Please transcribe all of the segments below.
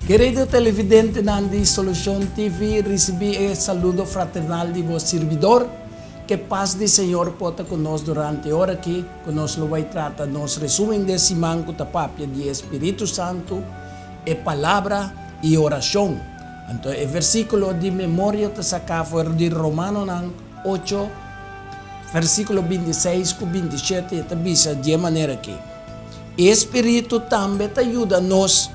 Kerido televidentenan di Solucion TV, ricibi e saludo fraternal di bo sirbidor. Ke pas di Señor por ta ku nos durante e ora aki ku nos lo bai trata nos resumen di e siman ku ta papia di e Spiritu Santu, e Palabra i orashon. Anto e versíkulo di memoria ta saká for di Romanonan ocho, versíkulo bintiseis ku bintishete i e ta bisa di e manera aki, E Spiritu tambe ta yuda nos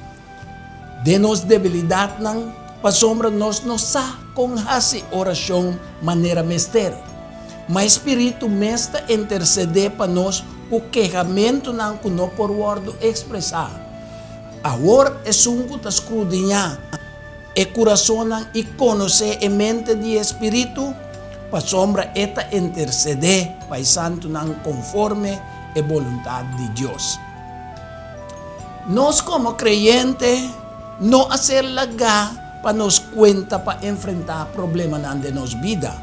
den nos debilidatnan, pasobra nos no sa kon hasi orashon manera mester. Ma e Spiritu mes ta intersedé pa nos ku kehamentunan ku no por wòrdu ekspresá. Awor esun ku ta skrudiñá e kurasonnan i konosé e mente di e Spiritu, pasobra e ta intersedé pa e santunan konforme e boluntat di Dios. Nos komo kreyente no a ser lagá pa nos kuenta pa enfrentá problemanan den nos bida.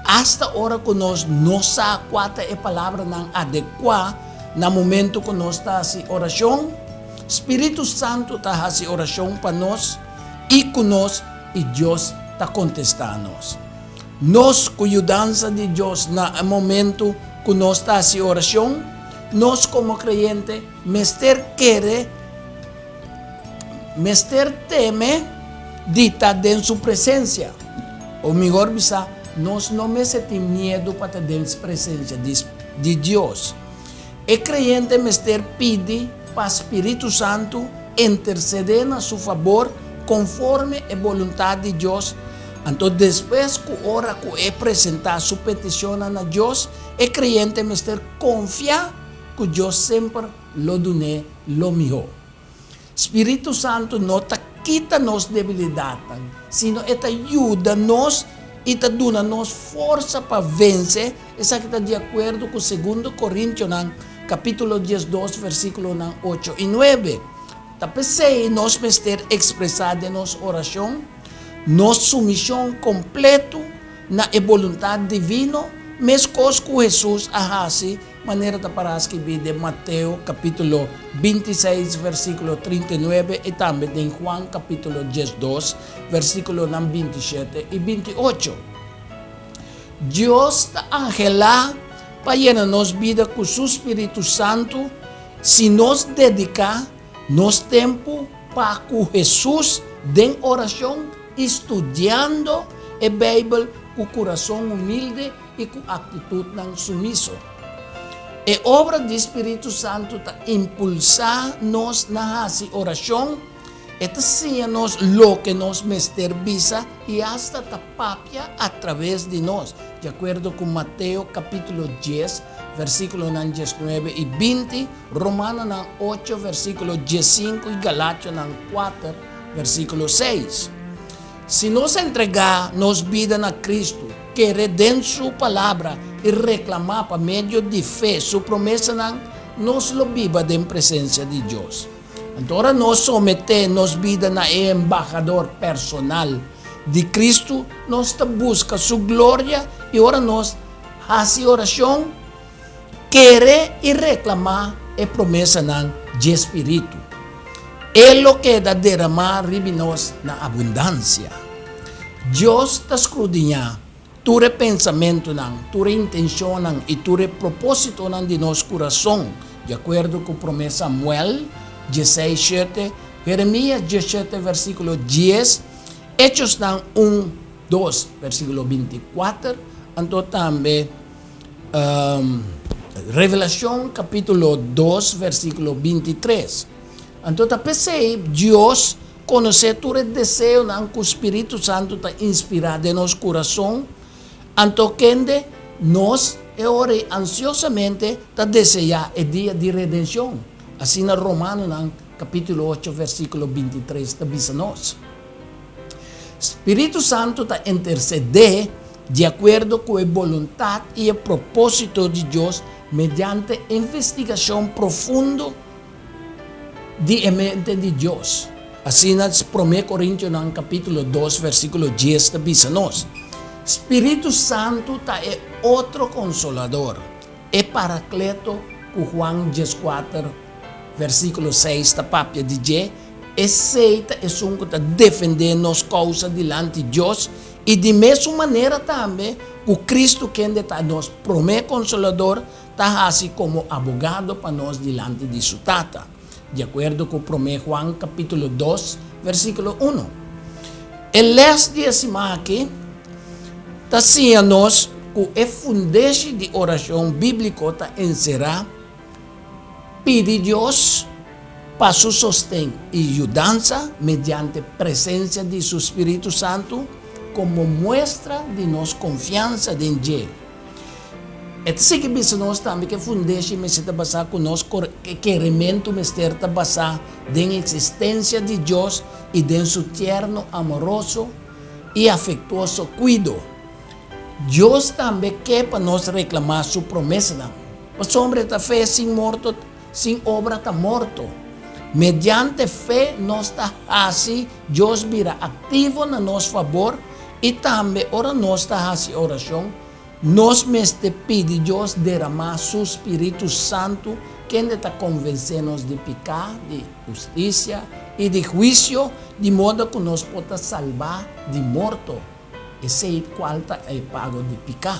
Asta ora ku nos no sa kua ta e palabranan adekuá na momentu ku nos ta hasi orashon, Spiritu Santu ta hasi orashon pa nos i ku nos i Dios ta kontestá nos. Nos ku yudansa di Dios na e momentu ku nos ta hasi orashon, nos komo kreyente mester kere, mester teme di ta den su presensia. O mihor bisa, nos no mester tin miedu pa ta den presensia di Dios. E kreyente mester pidi pa Spiritu Santu intersedé na su fabor konforme e boluntat di Dios. Anto despues ku ora ku e presentá su petishonnan na Dios, e kreyente mester konfia ku Dios semper lo dun'é lo mihó. Spiritu Santu no ta kita nos debilidatnan, sino e ta yuda nos i ta duna nos forsa pa vense, esaki ta di akuerdo ku Segundo Korintionan kapítulo diesdos versíkulonan ocho i nuebe. Ta p'esei nos mester ekspresá den nos orashon nos sumishon kompletu na e boluntat divino, meskos ku Hesus a hasi Manera ta pará skibí den Mateo kapítulo bintiseis versíkulo 39 i tambe den Juan kapítulo diesdos versíkulonan bintishete i bintiocho. Dios ta anhelá pa yena nos bida ku su spiritu santu si nos dediká nos tempu pa ku Hesus den orashon i studiando e Beibel ku kurason humilde i ku aktitutnan sumiso. E obra di spiritu santu ta impulsá nos na hasi orashon, e ta siña nos loke nos mester bisa i asta ta papia atraves di nos, di akuerdo ku Mateo kapítulo dies, versíkulonan diesnuebe i binti, Romanonan ocho, versíkulo diesinku i Galationan kuater, versíkulo seis. Si nos entregá nos bida na Kristu, kere den Su Palabra i reklamá pa medio di fe Su promesanan, nos lo biba den presensia di Dios. Anto ora nos someté nos bida na e Embahador personal di Kristu, nos ta buska Su gloria i ora nos hasi orashon, Kere i reklamá e promesanan dje Spiritu. E lo keda deramá riba nos na abundansia. Dios ta skrudiñá tur e pensamentunan, tur e intenshonnan i tur e propósitonan di nos kurason, di akuerdo ku Promé Samuel dieseis shete, Jeremías diesshete versíkulo dies, Echosnan un, dos versíkulo bintikuater, anto tambe. Revelacion capítulo dos versículo bintitres. Anto ta p'esei Dios conoce tur e deseonan cu Spiritu Santo ta inspira den nos curason, anto kende nos e ora ei ansiosamente ta desea e dia di redencion. Asina Romanonan capítulo ocho versículo bintitres ta bisa nos. Spiritu Santo ta intercede di akuerdo ku e boluntat i e propósito di Dios mediante investigashon profundo di e mente di Dios. Asina Promé Korintionan kapítulo dos versíkulo dies ta bisa nos. Spiritu Santu ta e otro konsolador, e Parakleto ku Juan dieskuater versíkulo seis ta papia di dje. Esei ta esun ku ta defendé nos kousa dilanti Dios i di mesun manera tambe ku Kristu kende ta nos promé Konsolador ta hasi komo abogado pa nos dilanti di su Tata, di akuerdo ku Promé Juan kapítulo dos, versíkulo unu. E lès di e siman aki ta siña nos ku e fundeshi di orashon bíbliko ta enserá pidi Dios pa su sosten i yudansa mediante presensia di su spiritu santu komo muestra di nos konfiansa den dje. E ta sigui bisa nos tambe ku e fundeshi mester ta basá ku nos kerementu mester ta basá den eksistensia di Dios i den su tierno, amoroso i afektuoso kuido. Dios tambe ke pa nos reklamá su promesanan. Pasobra e ta fe sin morto, sin obra ta morto. Mediante fe nos ta hasi Dios bira aktivo na nos fabor i tambe ora nos ta hasi orashon, Nos mester pidi Dios deramá su spiritu santu kende ta konvensé nos di piká, di hustisia i di huisio, di moda ku nos por ta salbá di morto, esei kual ta e pago di piká.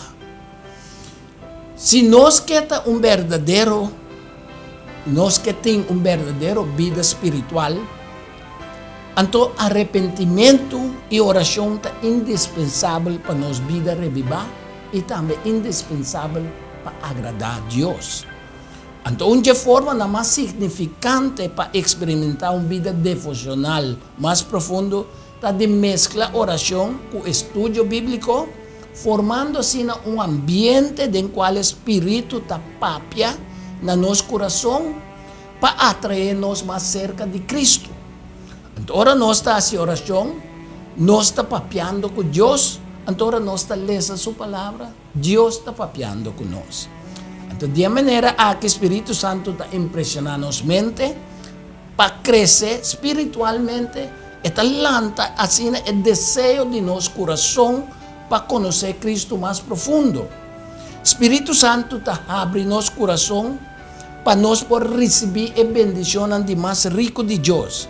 Si nos ke ta un berdadero, nos ke tin un berdadero bida spiritual, Anto arepentimentu i orashon ta indispensabel pa nos bida rebibá i tambe indispensabel pa agradá Dios. Anto un dje formanan mas signifikante pa eksperimentá un bida devoshonal mas profundo ta di meskla orashon ku estudio bíbliko, formando asina un ambiente den kual e spiritu ta papia na nos kurason pa atraé nos mas serka di Kristu. Anto ora nos ta hasi orashon, nos ta papiando ku Dios, anto ora nos ta lesa Su Palabra, Dios ta papiando ku nos. Anto di e manera aki Spiritu Santu ta impreshoná nos mente pa krese spiritualmente, e ta lanta asina e deseo di nos kurason pa konosé Kristu mas profundo. Spiritu Santu ta habri nos kurason pa nos por risibí e bendishonnan di mas riku di Dios.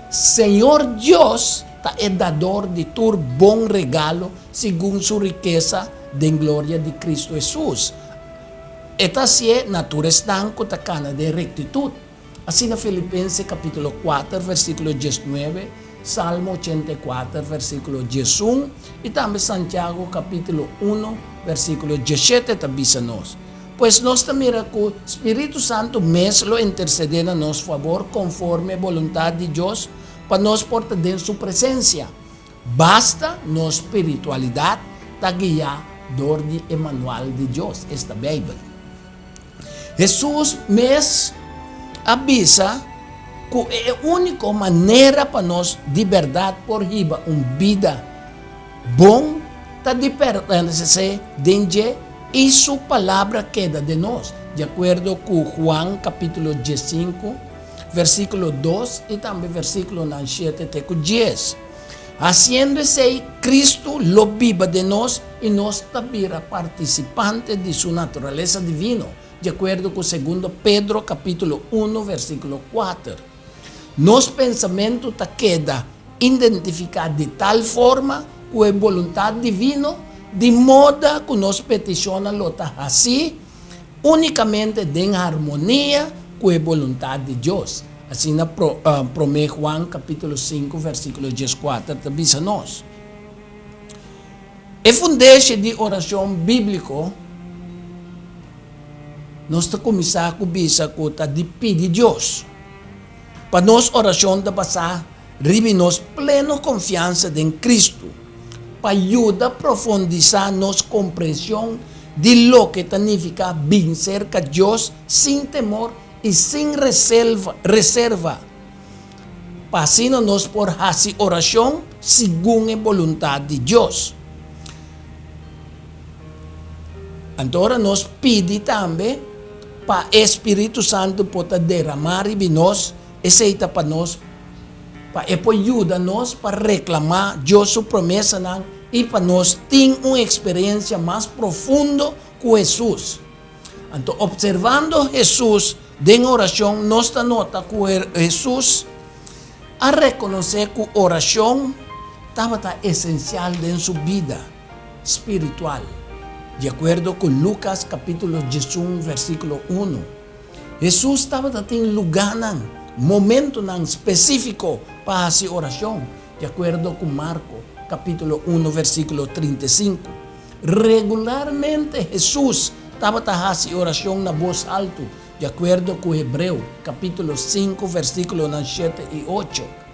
Señor Dios ta e dador di tur bon regalo segun su rikesa den gloria di Kristu Hesus. E ta hasié na tur esnan ku ta kana den rektitut. Asina Filipense kapítulo kuater versíkulo diesnuebe, Salmo 84 versíkulo 11 i tambe Santiago kapítulo unu versíkulo diesshete ta bisa nos. Pues nos ta mira ku Spiritu Santu mes lo intersedé na nos fabor konforme e boluntat di Dios pa nos por ta den Su presensia. Basta nos spiritualidat ta guiá dor di e manual di Dios, esta Beibel. Hesus mes a bisa ku e úniko manera pa nos di bèrdat por hiba un bida bon ta di pertenesé den dje i su palabra keda den nos, di akuerdo ku Juan kapítulo diesinku, versíkulo dos i tambe versíkulonan shete te ku dies. Hasiendo esei, Kristu lo biba den nos i nos ta bira partisipante di su naturalesa divino, di akuerdo ku segundo Pedro kapítulo unu, versíkulo kuater. Nos pensamentu ta keda Identifiká di tal forma ku e boluntat divino, di moda ku nos petishonnan lo ta hasí únikamente den harmonia ku e boluntat di Dios. Asina Promé Juan kapítulo sinku versíkulo dieskuater ta bisa nos. E fundeshi di orashon bíbliko nos ta kuminsá ku bisa ku ta di pidi Dios. Pa nos orashon ta basá riba nos pleno konfiansa den Kristu, pa yuda profundisá nos komprenshon di loke ta nifiká bin serka Dios sin temor i sin reserva, pa asina nos por hasi orashon segun e boluntat di Dios. Anto ora nos pidi tambe pa e Spiritu Santu por ta deramá riba nos, esei ta pa nos, pa e por yuda nos pa reklamá Dios su promesanan i pa nos tin un eksperensia mas profundo ku Hesus. Anto opservando Hesus den orashon nos ta nota ku Hesus. a rekonosé ku orashon tabata esensial den su bida spiritual, di akuerdo ku Lukas kapítulo 11 versíkulo 1. Hesus tabata tin lugánan, momentunan spesífiko pa hasi orashon, di akuerdo ku Marko kapítulo 1 versíkulo 35. Regularmente Hesus tabata hasi orashon na bos haltu, di akuerdo ku Hebreo kapítulo 5 versíkulonan 7 i 8.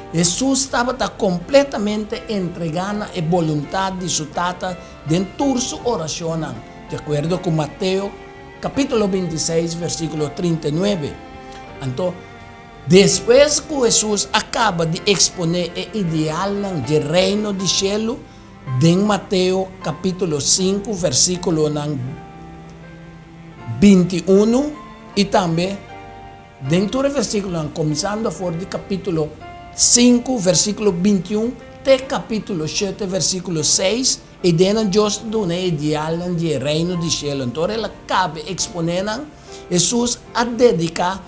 Hesus tabata kompletamente entregá na e boluntat di su Tata den tur su orashonnan, di akuerdo ku Mateo kapítulo 26 versíkulo 39. Anto, despues ku Hesus a kaba di eksponé e idealnan dje Reino di shelu den Mateo kapítulo 5 versíkulonan 21 i tambe den tur e versíkulonan kuminsando for di kapítulo 5 versíkulo 21 te kapítulo 7 versíkulo 6, e ideanan Dios ta duna e idealnan di e Reino di shelu. Anto ora el a kaba eksponé nan, Hesus a dediká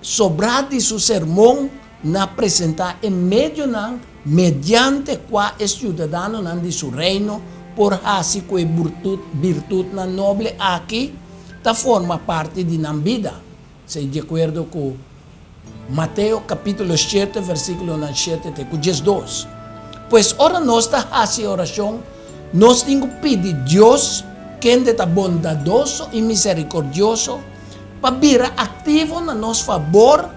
sobrá di su sermon na presentá e medionan mediante kua e siudadanonan di su Reino por hasi ku e birtutnan noble aki ta forma parti di nan bida. Esei di akuerdo ku Mateo kapítulo 7 versíkulonan 7 te ku 12. Pues ora nos ta hasi orashon, nos tin ku pidi Dios, kende ta bondadoso i miserikordioso, pa bira aktivo na nos fabor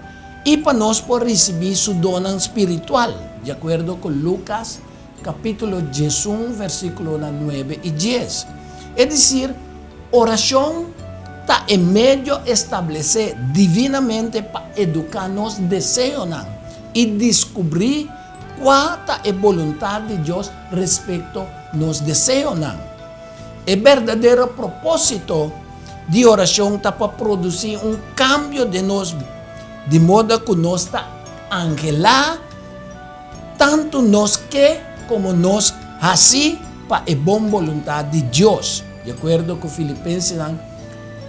i pa nos por risibí su donnan spiritual, di akuerdo ku Lukas kapítulo 11 versíkulonan 9 i 10. Es desir, orashon ta e medio establesé divinamente pa eduká nos deseonan i diskubrí kua ta e boluntat di Dios respekto nos deseonan. E berdadero propósito di orashon ta pa produsí un kambio den nos di moda ku nos ta anhelá tantu nos ke komo nos hasi pa e bon boluntat di Dios, di akuerdo ku Filipensenan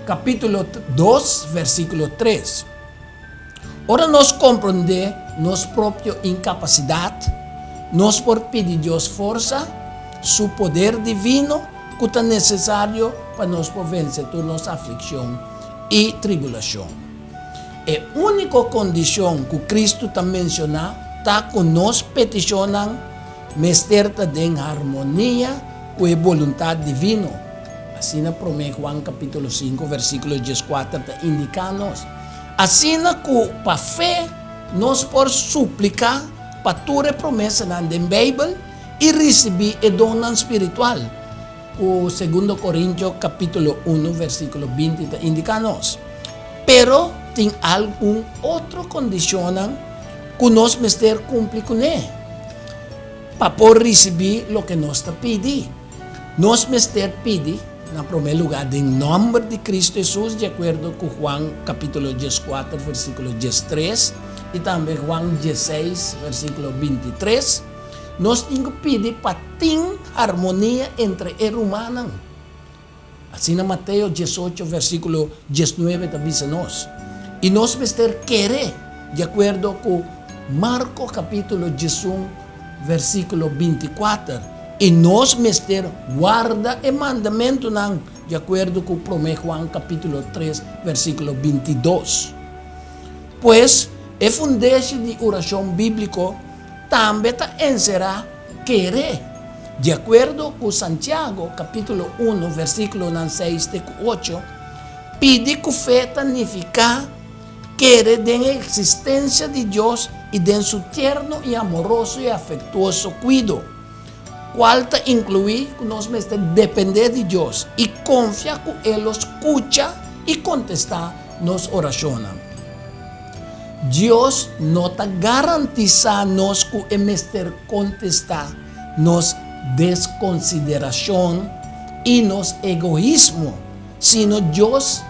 kapítulo 2 versíkulo 3. Ora nos komprondé nos propio inkapasidat, nos por pidi Dios forsa, su poder divino ku ta nesesario pa nos por vense tur nos aflikshon i tribulashon. E úniko kondishon ku Kristu ta menshoná ta ku nos petishonnan mester ta den harmonia ku e boluntat divino. Asina Promé Juan kapítulo 5 versíkulo 14 ta indiká nos. Asina ku pa fe nos por supliká pa tur e promesanan den Beibel i risibí e donnan spiritual ku Segundo Korintio kapítulo 1 versíkulo 20 ta indiká nos. Pero tin algun otro kondishonnan ku nos mester kumpli kuné pa por risibí loke nos ta pidi. Nos mester pidi na promé lugá den nòmber di Kristu Hesus, di akuerdo ku Juan kapítulo 14 versíkulo 13 i tambe Juan 16 versíkulo 23. Nos tin ku pidi pa tin harmonia entre e rumannan. Asina Mateo 18 versíkulo 19 ta bisa nos. I nos mester kere, di akuerdo ku Marko kapítulo 11 versíkulo 24. I nos mester warda e mandamentunan, di akuerdo ku Promé Juan kapítulo 3 versíkulo 22. Pues, e fundeshi di orashon bíbliko tambe ta enserá kere. Di akuerdo ku Santiago kapítulo 1 versíkulonan 6 te ku 8, pidi ku fe ta nifiká kere den e eksistensia di Dios i den su tierno i amoroso i afektuoso kuido, kual ta inkluí ku nos mester dependé di Dios i konfia ku e lo skucha i kontestá nos orashonnan. Dios no ta garantisá nos ku e mester kontestá nos deskonsiderashon i nos egoismo, sino Dios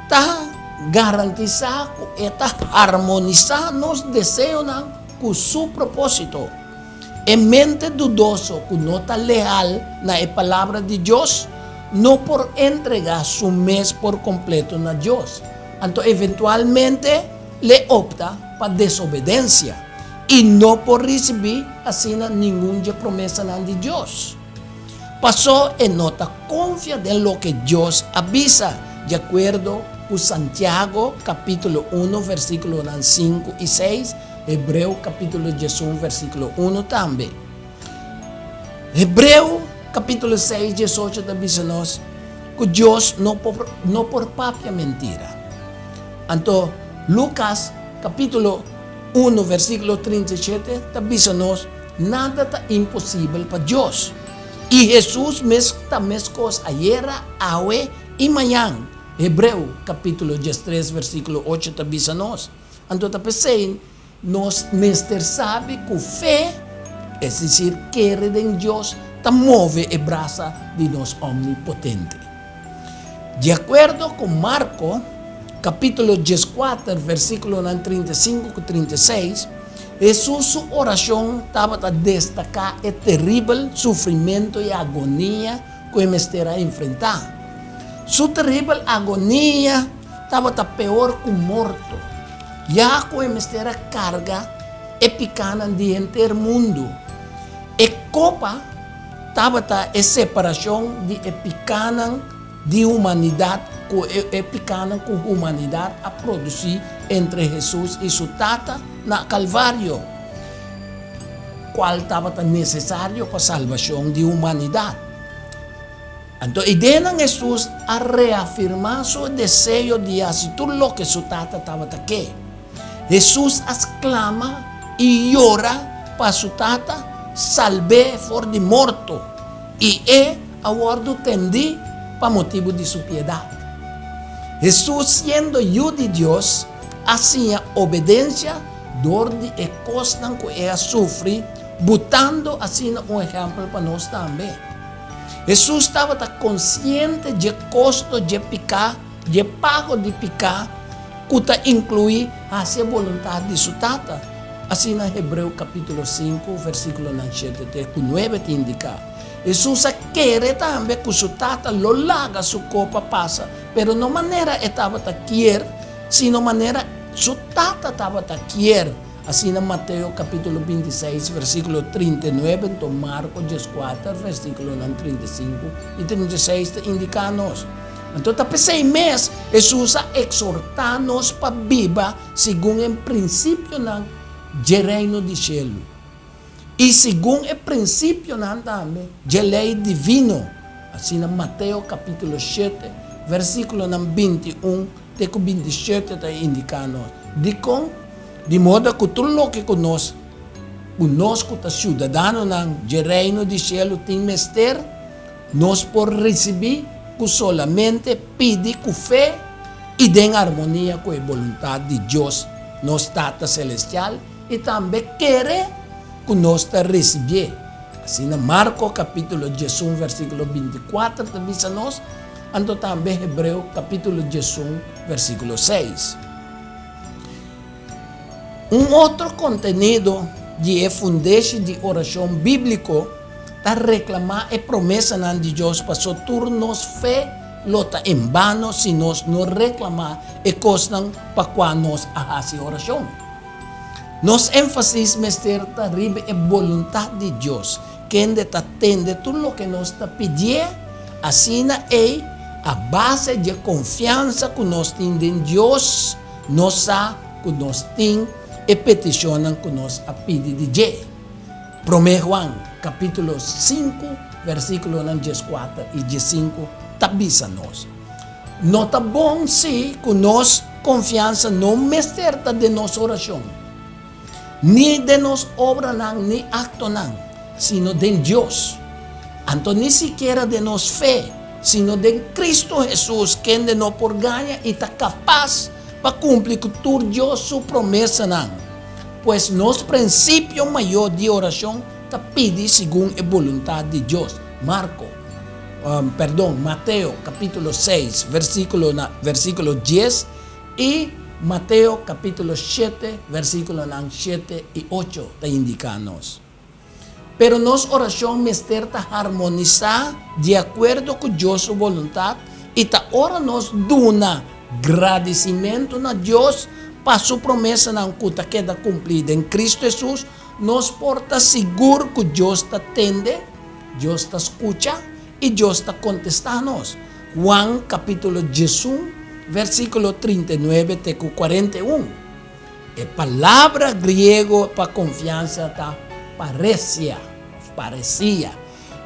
ta garantisá ku e ta harmonisá nos deseonan ku su propósito. E mente dudoso ku no ta leal na e Palabra di Dios no por entregá su mes por kompleto na Dios. Anto eventualmente l'e opta. pa desobedensia i no por risibí asina ningun dje promesanan di Dios. Pasó e no ta konfia den loke Dios a bisa, di akuerdo ku Santiago kapítulo uno versíkulonan sinku i seis, Hebreo kapítulo diesun versíkulo uno tambe. Hebreo kapítulo seis diesocho ta bisa nos ku Dios no por no por papia mentira. Anto Lukas kapítulo uno versíkulo 37 ta bisa nos nada ta imposibel pa Dios. I Hesus mes ta meskos ayera, awe i mañan. Hebreo kapítulo diestres versíkulo ocho ta bisa nos. Anto ta p'esei nos mester sabi ku fe, es desir kere den Dios, ta move e brasa di nos Omnipotente. Di akuerdo ku Marko kapítulo dieskuater versíkulonan 35 ku 36, Hesus su orashon tabata destaká e teribel sufrimentu i agonia ku e mester a enfrentá. Su teribel agonia tabata peor ku morto, ya ku e mester a karga e pikanan di henter mundu. E kopa tabata e separashon di e pikanan di humanidat ku e pikanan ku humanidat a produsí entre Hesus i su Tata na Kalvario, kual tabata nesesario pa salbashon di humanidat. Anto ideanan Hesus a reafirmá su deseo di hasi tur loke su Tata tabata ke. Hesus a sklama i yora pa su Tata salb'é for di morto, i e a wòrdu tendí pa motibu di su piedat. Hesus, siendo Yu di Dios, a siña obedensia dor di e kosnan ku e a sufri, butando asina un ehèmpel pa nos tambe. Hesus tabata konsiente dje kosto dje piká, dje pago di piká, ku ta inkluí hasi e boluntat di su Tata. Asina Hebreo kapítulo sinku, versíkulonan shete te ku nuebe ta indiká. Hesus a kere tambe ku su Tata lo laga su kopa pasa, pero no manera e tabata kier, sino manera su Tata tabata kier. Asina Mateo capítulo 26 versículo 39 anto Marco 14 versículonan 35 i 36 ta indiká nos. Anto ta p'esei mes Hesus a eksortá nos pa biba segun e prinsipionan dje Reino di shelu i segun e prinsipionan tambe dje lei divino. Asina Mateo capítulo 7 versículonan 21 te ku 27 ta indiká nos. Dikon? Di moda ku tur loke ku nos, ku nos ku ta siudadanonan dje Reino di shelu tin mester, nos por risibí ku solamente pidi ku fe i den armonia ku e boluntat di Dios, nos Tata Selestial, i tambe kere ku nos ta risibié. Asina Marko kapítulo 11 versíkulo 24 ta bisa nos, anto tambe Hebreo kapítulo 11 versíkulo 6. Un otro kontenido di e fundeshi di orashon bíbliko ta reklamá e promesanan di Dios paso tur nos fe lo ta en bano si nos no reklamá e kosnan pa kua nos a hasi orashon. Nos énfasis mester ta riba e boluntat di Dios, kende ta tende tur loke nos ta pidié, asina ei, a base dje konfiansa ku nos tin den Dios, Nos sa ku nos tin e petishonnan ku nos a pidi di dje. Promé Juan kapítulo sinku versíkulonan dieskuater i diesinku ta bisa nos, No ta bon si ku nos konfiansa no mester ta den nos orashon, ni den nos obranan ni aktonan, sino den Dios. Anto ni sikiera den nos fe, sino den Cristo Hesus, kende no por gaña i ta kapas pa kumpli ku tur Dios su promesanan. Pues nos prinsipio mayó di orashon ta pidi segun e boluntat di Dios. Marko, perdon, Mateo kapítulo seis, versíkulo na versíkulo dies i Mateo kapítulo shete, versíkulonan shete i ocho ta indiká nos. Pero nos orashon mester ta harmonisá di akuerdo ku Dios su boluntat i ta ora nos duna gradisimentu na Dios pa su promesanan ku ta keda kumplí den Kristu Hesus, nos por ta sigur ku Dios ta tende, Dios ta skucha i Dios ta kontestá nos. Juan kapítulo 11, versíkulo 39 te ku 41. E palabra griego pa konfiansa ta paresia òf paresia,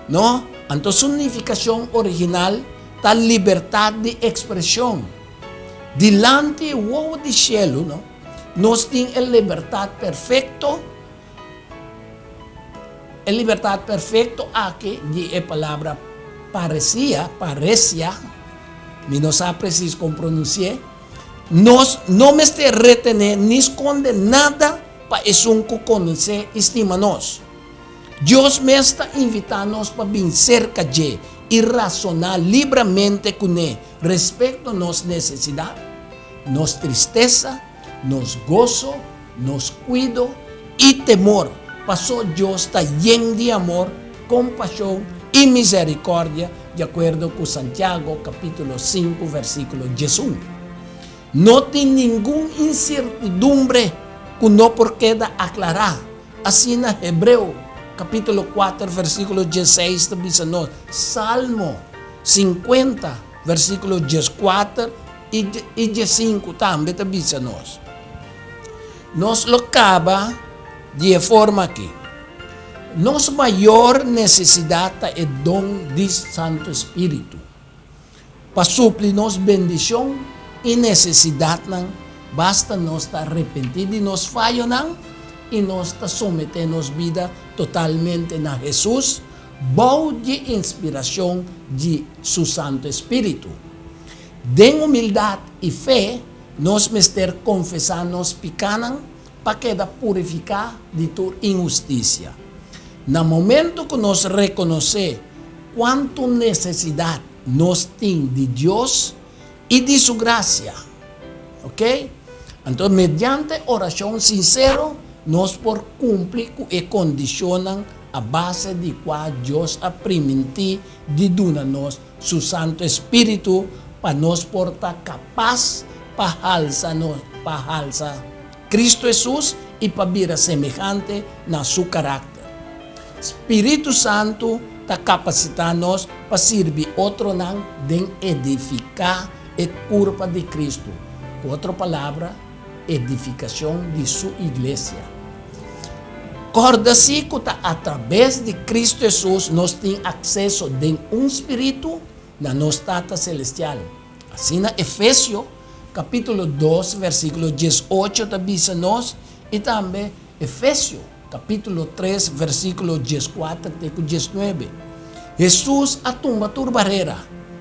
no? Anto su nifikashon original ta libertat di ekspreshon. Dilanti e wowo di shelu, no, nos tin e libertat perfekto, e libertat perfekto aki di e palabra paresia, paresia, mi no sa presis kon pronunsi'é, nos no mester retené ni skonde nada pa esun ku konosé i stima nos. Dios mes ta invitá nos pa bin serka dje i rasoná libramente kuné respekto nos nesesidat, nos tristesa, nos goso, nos kuido i temor, pasó Dios ta yen di amor, kompashon i miserikòrdia, di akuerdo ku Santiago kapítulo sinku versíkulo 11. No tin ningun insertidumbre ku no por keda aklará. Asina Hebreo kapítulo kuater versíkulo dieseis ta bisa nos, Salmo sinkuenta versíkulo dieskuater i diesinku tambe ta bisa nos. Nos lo kaba di e forma aki, Nos mayor nesesidat ta e don di Santu Spiritu. Pa supli nos bendishon i nesesidatnan, basta nos ta arepentí di nos fayonan i nos ta someté nos bida totalmente na Hesus bou di inspirashon di Su Santu Spiritu. Den humildat i fe, nos mester konfesá nos pikánan pa keda purifiká di tur inhustisia. Na momento ku nos rekonosé kuantu nesesidat nos tin di Dios i di su grasia, oke, anto mediante orashon sinsero nos por kumpli ku e kondishonnan a base di kua Dios a primintí di duna nos su Santu Espíritu pa nos por ta kapas pa halsa nos, pa halsa Kristu Hesus i pa bira semehante na Su karakter. Spiritu Santu ta kapasitá nos pa sirbi otronan den edifiká e kurpa di Kristu, ku otro palabra, edifikashon di Su iglesia. Kòrda si ku ta atrabes di Kristu Hesus nos tin akseso den un spiritu na nos Tata Selestial. Asina Efesio kapítulo dos versíkulo 18 ta bisa nos i tambe Efesio kapítulo tres versíkulo 14 te ku 19. Hesus a tumba tur barera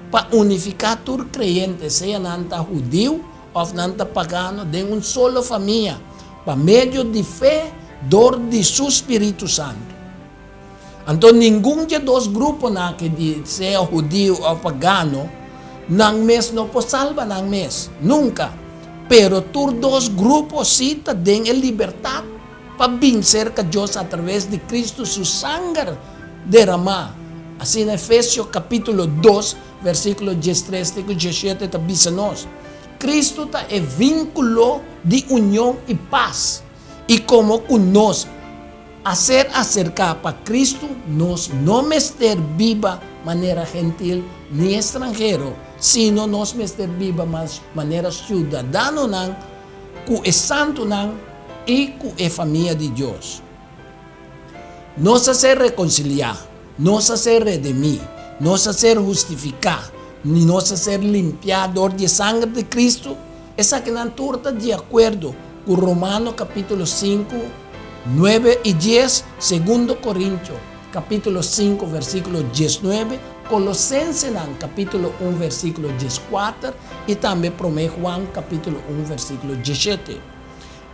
pa unifiká tur kreyente, sea nan ta hudiu òf nan ta pagano, den un solo famia pa medio di fe dor di su spiritu santu. Anto ningun dje dos gruponan aki di sea hudiu òf pagano, nan mes no por salba nan mes, nunka. Pero tur dos grupo sí ta den e libertat pa bin serka Dios atraves di Kristu su sanger deramá. Asina Efesio kapítulo dos, versíkulo diestres te ku diesshete ta bisa nos. Kristu ta e vínkulo di union i pas, i komo ku nos A ser aserká pa Kristu, nos no mester biba manera gentil ni estranhero, sino nos mester biba manera siudadanonan ku e santunan i ku e famia di Dios. Nos a ser rekonsiliá, nos a ser redimí, nos a ser hustifiká, i nos a ser limpiá dor di e sanger di Kristu. Esakinan tur ta di akuerdo ku Romano kapítulo sinku, nuebe i dies, Segundo Korintio kapítulo sinku versíkulo diesnuebe, Kolosensenan kapítulo un versíkulo dieskuater i tambe Promé Huan kapítulo un versíkulo diesshete.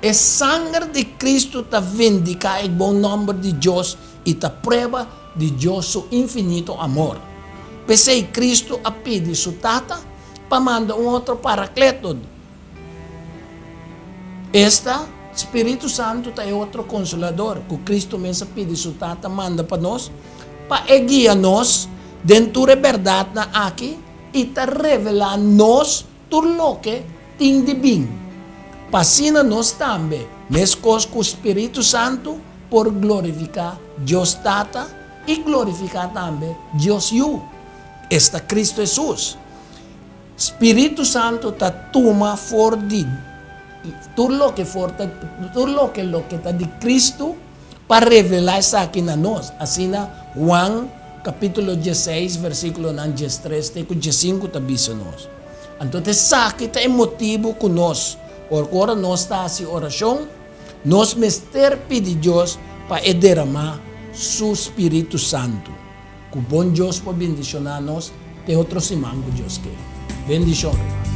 E sanger di Kristu ta vindiká e bon nòmber di Dios i ta prueba di Dios su infinito amor. P'esei Kristu a pidi su Tata pa manda un otro Parakleto. Esta, Spiritu Santu ta e otro Konsolador ku Kristu mes a pidi su Tata manda pa nos, pa e guia nos den tur e bèrdatnan aki i ta revelá nos tur loke tin di bin. Pa asina nos tambe, meskos ku Spiritu Santu, por glorifiká Dios Tata i glorifiká tambe Dios Yu, esta Kristu Hesus. Spiritu Santu ta tuma for di tur loke for ta tur loke loke ta di Kristu pa revelá esaki na nos. Asina Juan kapítulo dieseis versíkulonan diestres te ku diesinku ta bisa nos. Anto ta esaki ta e motibu ku nos, ora ku ora nos ta hasi orashon, nos mester pidi Dios pa e deramá su spiritu santu. Ku bon Dios por bendishoná nos te otro siman ku Dios ke. Bendishon ruman.